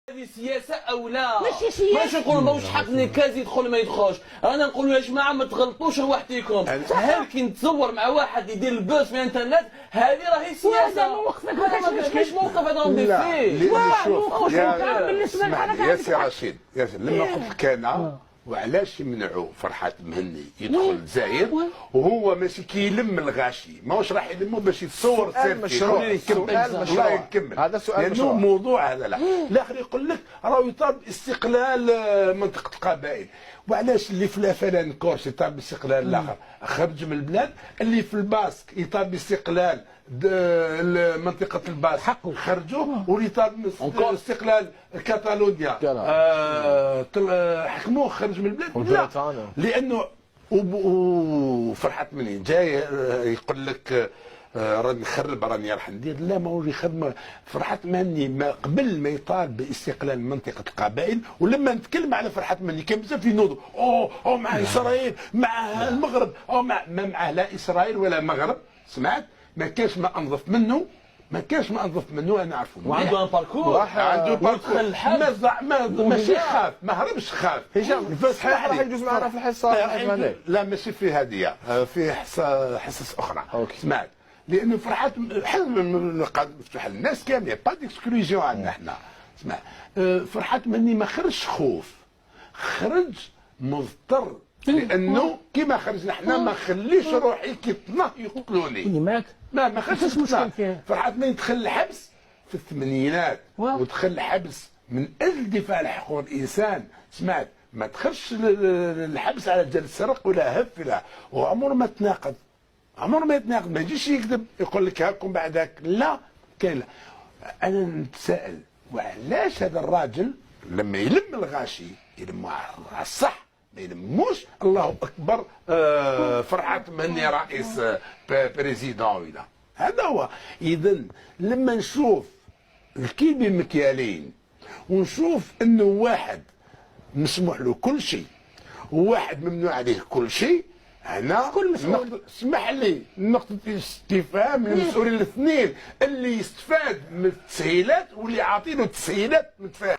هذه سياسة او لا؟ ماشي سياسة. ماشي نقولوا ماهوش حق نكاز يدخل ما يدخلش. انا نقولوا يا جماعه، ما تغلطوش رواحتكم. هل كي نتصور مع واحد يدير ال buzz في الانترنت، هذه راهي سياسه؟ وهذا موقفك، ما كاينش مشكل. مش موقف هذا. لا. فيه. شوف يا بالنسبة اسمح للحركة لي يا سي عندك. رشيد، يا سي، لما قلت لك انا وعلاش يمنعوا فرحات مهني يدخل الجزائر وهو ماشي كيلم الغاشي، ماهوش راح يلمو باش يتصور سؤال سيلفي. مشروع. سؤال الله مشروع. يكمل. هذا سؤال لانه مشروع. موضوع هذا. لا، الاخر يقول لك راهو يطالب استقلال منطقة القبائل. وعلاش اللي في ال FLN Corse يطالب باستقلال الاخر خرج من البلاد، اللي في الباسك يطالب باستقلال منطقة الباسك حقه. خرجوه، واللي يطالب استقلال كاتالونيا حكموه خرج من البلاد؟ لا. وبريطانيا. لانه وفرحات مهني جاي يقول لك راني نخرب، راني راح ندير. لا، ما هو يخدم. فرحات مهني ما قبل ما يطالب باستقلال منطقة القبائل، ولما نتكلم على فرحات مهني كان بزاف ينوضوا او او مع اسرائيل، مع المغرب، او مع ما معه. لا اسرائيل ولا مغرب، سمعت؟ ما كانش ما انظف منه، ما كانش ما انظف منه، انا عارفه. وعنده un parcours. عنده ودخل parcours. الحبس. ما ماشي خاف، ما هربش، خاف. هشام، فاسمح راح لي. يجوز معنا في الحصه. لا، لا، ماشي في هذه، في حصص اخرى. OK. سمعت؟ لانه فرحات حزب مفتوح للناس كامله، pas d'exclusion عندنا احنا. اسمع، فرحات مهني ما خرجش خوف، خرج مضطر، لانه كما خرجنا احنا، ما خليش روحي كي طنه يقتلوني. اللي معك. ما خرجش. كاينش مشكل فيها. فرحات مهني دخل الحبس في الثمانينات ودخل الحبس من اجل دفاع عن حقوق الانسان، سمعت؟ ما دخلش الحبس على جال السرق ولا هف لا. وعمره ما تناقض، عمره ما يتناقض، ما يجيش يكذب يقول لك هاكم بعدك. لا كاين لا. انا نتساءل وعلاش هذا الراجل لما يلم الغاشي يلمو على الصح، ما يلموش الله اكبر فرحات مهني رئيس président ولا هذا هو. اذا لما نشوف الكيل بمكيالين ونشوف انه واحد مسموح له كل شيء وواحد ممنوع عليه كل شيء، هنا كل مسؤول. اسمح لي، نقطة استفهام للمسؤولين الاثنين، اللي يستفاد من التسهيلات واللي عاطينه التسهيلات متفاهم.